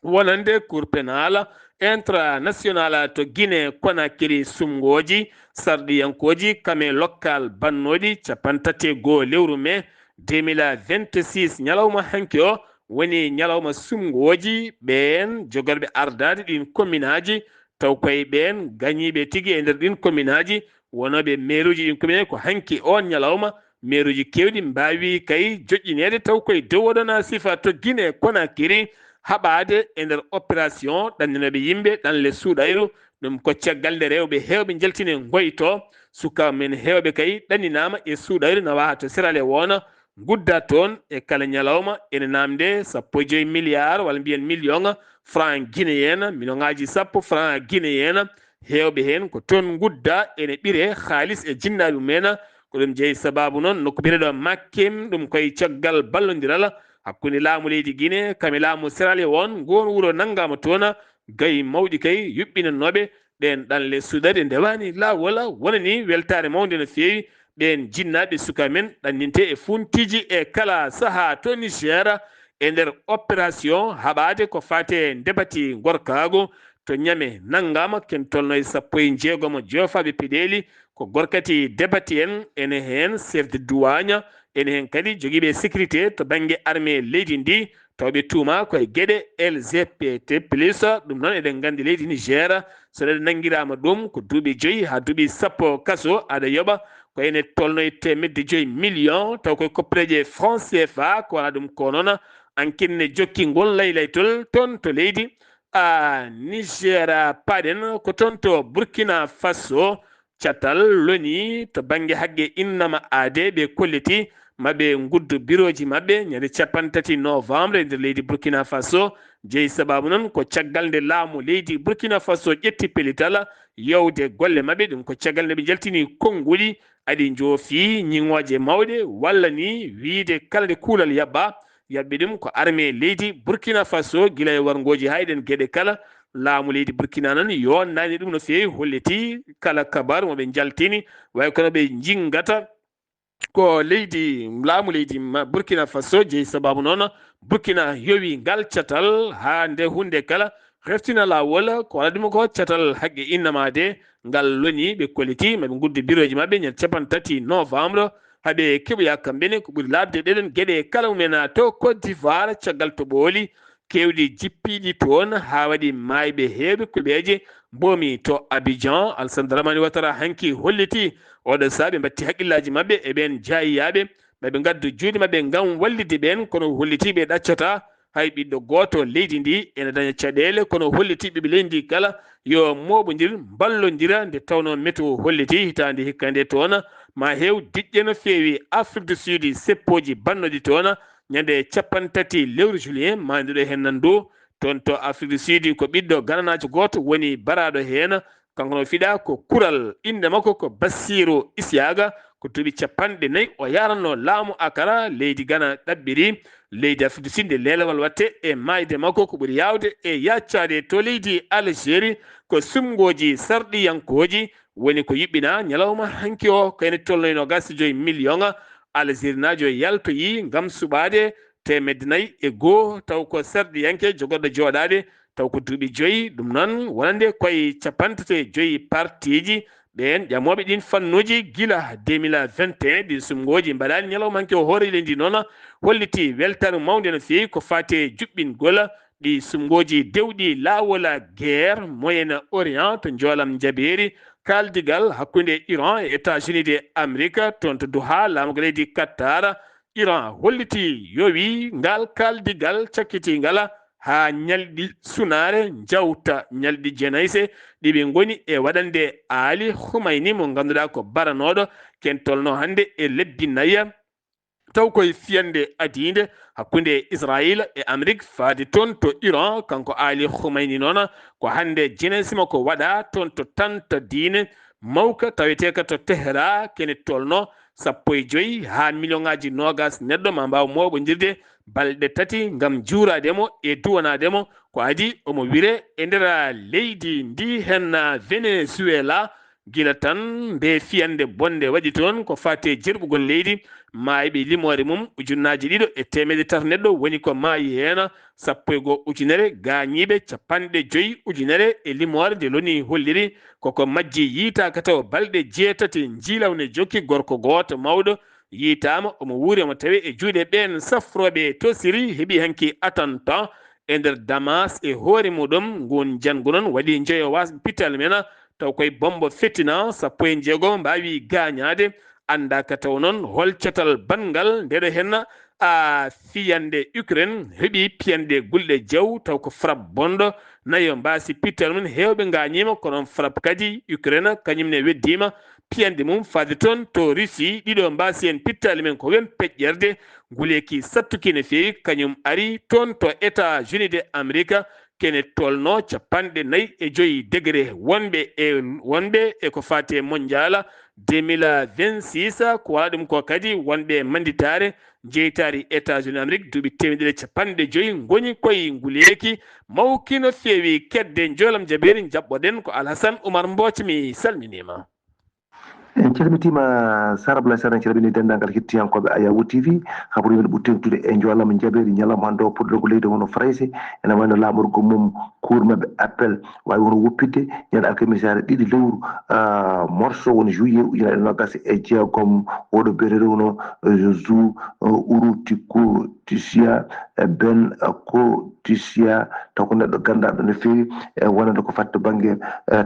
wonande Cour pénale internationale to Guinée Conakry, sumngooji sarɗiyankooji kame lokkal bannooɗi capanɗe tati e goo lewru mee deux mille vingt-six. Ñalawma hanki o woni ñalawma sumngooji ɓeen jogorɓe ardaade ɗiin kominaaji, taw koye ɓeen gañiiɓe tigi e nder ɗiin kominaaji, wonooɓe meeruuji ɗiin kominaaji. Ko hanki oon ñalawma meeruuji keewɗi mbaawi kay joƴƴineede, taw koye dow oɗon sifa to Guinée Conakry, haɓaade e nder opération ɗanninooɓe yimɓe ɗanle suuɗayru. Ɗum ko caggal nde rewɓe heewɓe njaltini ngoyto. Sukaaɓe men heewɓe kay ɗanninaama e suuɗayru, nawaa to Sierra Leone, ngudda toon e kala ñalawma ene naamnde sappo e joyi milliard walla mbiyen million franc guinéen, miliyonaaji sappo franc guinéen. Heewɓe heen ko toon ngudda ene ɓire haalis e jinnaaɓe mumen. Ko ɗum jeyi sabaabu noon nokku biyeteeɗo Makem, ɗum koye caggal ballondiral hakkunde laamu leydi Guinée kam e laamu Sierra Leone. Ngoon wuro nanngaama toon gayi mawɗi kay yuɓɓinannooɓe ɗeen ɗanle suuɗayru ndewaani laawol, wonani weltaare mawnde no feewi. Ɓeen jinnaaɓe sukaaɓe men ɗanninte e funtiiji e kala sahaa to Niger e nder opération haɓaade ko faati e ndebati ngorkaagu to Ñame nanngaama, ken tolno e sappo e jeegom joofaaɓe peɗeeli, ko gorkati debati en, ene heen chef de douane, ene heen kadi jogiiɓe sécurité to bannge armée leydi ndi, taw ɓe tuumaa koye geɗe L G B T plus. Ɗum noon eɗen nganndi leydi Niger, so ɗe nanngiraama ɗum ko duuɓi joyi haa duuɓi sappo kaso, aɗa yoɓa ko ene tolno e teemedde joyi million, taw koye koppireeje franc C F A, ko wona ɗum ko noon. Enquête ne jokki ngol laylaytol toon to leydi a Niger. Paaɗen ko toon to Burkina Faso, catal loni to bannge haqqe innama aade, ɓe kolliti ma ɓe nguddu birooji maɓɓe ñande capanɗe tati novembre e nder leydi Burkina Faso. Jeyi sabaabu noon ko caggal nde laamu leydi Burkina Faso ƴetti pellital yowde golle maɓɓe. Ɗum ko caggal nde ɓe njaltini konnguɗi, aɗi njoofi ñiŋooje mawɗe, walla ni wiyde kala nde kuulal yaɓɓa, yaɓɓi ɗum ko armée leydi Burkina Faso, gila e warngooji haa e ɗeen geɗe kala. Laamu leydi Burkina noon yonnaani ɗum no feewi, hollitii kala kabaru mo ɓe njaltini, way kono ɓe njingata ko leydi, laamu leydi ma-, Burkina Faso jeyi sababu noon Burkina yowi ngal catal haa nde huunde kala heftina laawol, ko waɗa ɗum ko catal haqqe innama de ngal loni ɓe kolliti maɓe nguddu birooji maɓɓe ñande capanɗe tati novembre, haɓe keɓoya kamɓe ne ko ɓuri laaɓde ɗeɗen geɗe kala mumen to Côte d'Ivoire caggal to ɓooli kewɗi jippiiɗi toon haa waɗi maayɓe heewɓe kuɓeeje mboomi to Abidjan. Alassane Dramane Ouattara hanki holliti oɗo sahaa ɓe mbatti haqqillaaji maɓɓe e ɓeen jaayiyaaɓe maɓe ngaddu juuɗe maɓɓe ngam wallitde ɓeen, kono holliti ɓe ɗaccataa hay ɓiɗɗo gooto leydi ndi ene daña caɗeele, kono holliti ɓiɓɓe leydi ndi kala yo mooɓondir, mballondira, nde tawnoo météo holliti hitaande hikka nde toon ma heew diƴƴe no feewi Afrique du Sud seppooji bannooji toon ñande capanɗe tati lewru juillet, maayduɗo heen nan du toon to Afrique du Sud ko ɓiɗɗo gananaajo gooto woni baraaɗo heen. Kanko no fiɗa ko kural, innde makko ko Bassirou Isiaga, ko duuɓi capanɗe nayi o yaranno laamu Akara, leydi Gana ɗaɓɓiri leydi Afrique du Sud nde leelewal watte e maayde makko ko ɓuri yaawde e yaccaade to leydi Algérie, ko sumngooji sarɗiyankooji woni ko yuɓɓina ñalawma hanki o, kayne tolnoyno gasi joyi million Algérie naajo yaltoyi ngam suɓaade teemedde nayi e goo, taw ko sarɗiyanke jogorɗo jooɗaade, taw ko duuɓi joyi, ɗum noon wonande koye capanɗe tati e joyi partiiji ɓeen ƴamooɓe ɗiin fannuuji gila deux mille vingt et un, ɗiin sumngooji mbaɗaani ñalawma hanki o. Hoore leydi noon holliti weltaare mawnde no feewi ko faati e juɓɓingol ɗi sumngooji dewɗi laawol guerre Moyen Orient to njoolam njabeeri kaaldigal hakkunde Iran e États-Unis de Amérique toon to Doha, laamorgo leydi Qatar. Iran holliti yowi ngal kaaldigal cakkitiingal haa ñalɗi sunaare njawta ñalɗi jeenayse ɗi ɓe ngoni e waɗande Ali Khamenei mo ngannduɗaa ko baranooɗo ken tolno hannde e lebbi nayi. Taw koye fiyande adiinde hakkunde Israayiila e Amerik faade toon to Iran, kanko Ali Khamenei noon ko hannde jeenayse makko waɗa toon to tanta diine mawka taweteeka to Tehran, kene tolno sappo e joyi haa miliyoŋaaji noogas neɗɗo ma mbaaw mooɓondirde balɗe tati ngam juuraade mo e duwanaade mo. Ko adii omo wire e nder leydi ndi heen Venezuela, gila tan nde fiyande bonnde waɗi toon ko faati e jerɓugol leydi maayɓe limoore mum ujunnaaji ɗiɗo e teemedde tati neɗɗo woni ko maayi heen, sappo e goo ujunere gaañiiɓe, capanɗe joyi ujunere e limoore nde loni holliri koko majji yiitaaka taw balɗe jeetati njiilawne jokki. Gorko gooto mawɗo yiitaama, omo wuuri, omo tawee e juuɗe ɓeen safrooɓe to Siri, heɓi hanki attentat e nder Damas e hoore muɗum. Ngun janngu noon waɗi njoyo was pital men, taw koye bombo fettina, sappo e jeegom mbaawi gaañaade. Anndaaka taw noon hol catal banngal ndeɗo heen a fiyande Ukraine heɓi piyanɗe gulɗe jeew, taw ko frappe bonɗo nayo mbaasi pital mum, heewɓe ngaañiima, kono on frappe kadi Ukraine kañum ne weddiima piyanɗe mum faade toon to Russie. Ɗiɗo mbaasi en pittaali men ko wen peƴƴerde, nguleeki sattuki no feewi, kañum ari toon to États-Unis de Amerique, kene tolno capanɗe nayi e joyi degré. Wonɓe e, wonɓe e ko faati e mondial deux mille vingt-six, ko wala ɗum ko kadi wonɓe e manditaare jeytaari États-Unis Amérique duuɓi teemedere capanɗe joyi ngoni koye nguleeki mawki no feewi. Kedde njoolam jabeeri jaɓɓoɗen ko Alhasan Umar Mbooc, mi salminiima. En calmitiima Sara Abdoulaye Sara, en calmini denndaangal hettiyankooɓe Ayawu T V. Habru men ɓuri teeŋtude e njoolam jabeeri ñalawma hannde o, puɗɗorgo leydi hono Farayse ene wayno laamorgo mum cour maɓɓe appel waawi won woppitde ñande alkamisaare ɗiɗi lewru morso woni juillet ujunaaji noogas e jeegom. Oɗo biyeteeɗo hono Zu Urutiko Tisia, Ben Ko Tisia, taw ko neɗɗo ganndaaɗo no feewi e wonande ko faɗde bannge,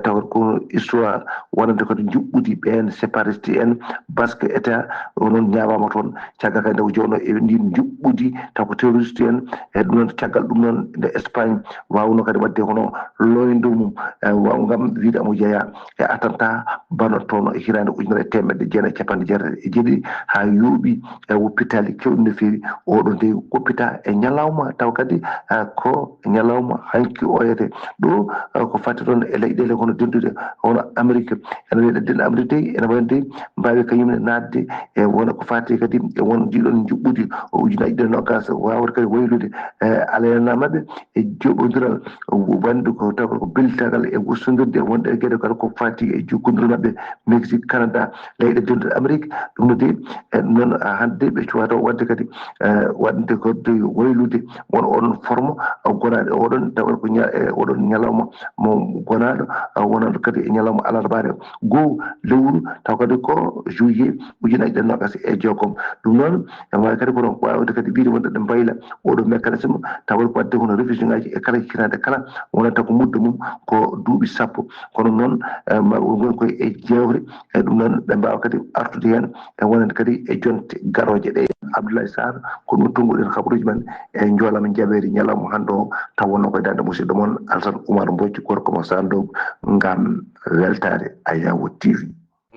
taw ko histoire wonande kadi njuɓɓudi ɓeen séparatiste en, basque état o noon ñaawaama toon. Caggal kadi nde o jooɗno e ndin njuɓɓudi taw ko terroriste en, e ɗum noon caggal ɗum noon nde Espagne waawno kadi waɗde hono loyndo mum, e waaw ngam wiide amo jeyaa e attentat bano toon e hiraande ujunere e teemedde jeenayi e capanɗe jeetati e jeeɗiɗi haa yooɓi e woppitaali kewɗi no feewi. Oɗo nde Koppita e ñalawma, taw kadi, ah, ko ñalawma hanki oyete. Ɗo, ah, ko fati toon e leyɗeele hono denduɗe, hono Amérique. Ene wiyde denɗe Amérique dey, ene wayde mbaawi kañum ne naatde e wona ko fati kadi e won jiɗon njuɓɓudi o ujunaaji ɗiɗi e nogas, wawata kadi waylude, eh, alayana maɓɓe e joɓodiral wonde ko tawa ko beltagal e wussondirde wonde e geɗe kala ko fati e jokkondiral maɓɓe Mexique, Canada, leyɗe denduɗe Amérique. Ɗum no de, e ɗum noon, ah, hannde ɓe cuwata waɗde kadi, eh, waɗde ko de waylude won oɗon forme, ah, gonaɗo e oɗon, tawa ko ña-, e oɗon ñalawma mo gonaɗo, ah, wonande kadi e ñalawma alarbaare goo lewru, taw kadi ko juillet ujunaaji ɗiɗi e nogas e jeegom. Ɗum noon, e waawi kadi kono ko wawde kadi wiide wonde ɗe mbayla oɗo mécanisme, tawa ko waɗde kono révision ngaji e kala hitaande kala, wonata ko muddo mum ko duuɓi sappo. Kono noon, eh, ma ɓe ngoni koye e jeewre, e ɗum noon ɓe mbaawa kadi artude heen e wonande kadi e jonte garooje ɗe. Abdoulaye Sarr, ko ɗum tonnguɗen kabaruuji men e njoolama jaɓeeri ñalawma hannde o, taw wonno koye daande musidɗo mon Alassane Oumar Mbodj, gorko mo Sandog, ngam weltaare Ayawo T V.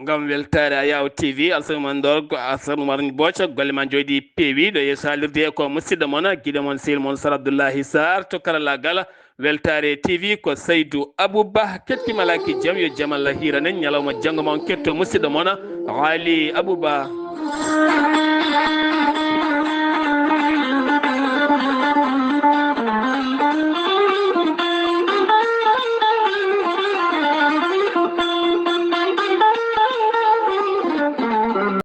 Ngam weltaare Ayawo T V, Alassane Oumar Ndor, ko Alassane Oumar Mbodj, golle ma njooɗi peewi. Ɗo yeeso haalirde ko musidɗo mon, giɗo mon, sehil mon Sar Abdoulaye Sarr to karallagal. Weltaare T V ko Saydou Abouba, kettima laaki jam, yo jam Allah hiiran en. Ñalawma janngo ma on ketto musidɗo mon, Ali Abouba.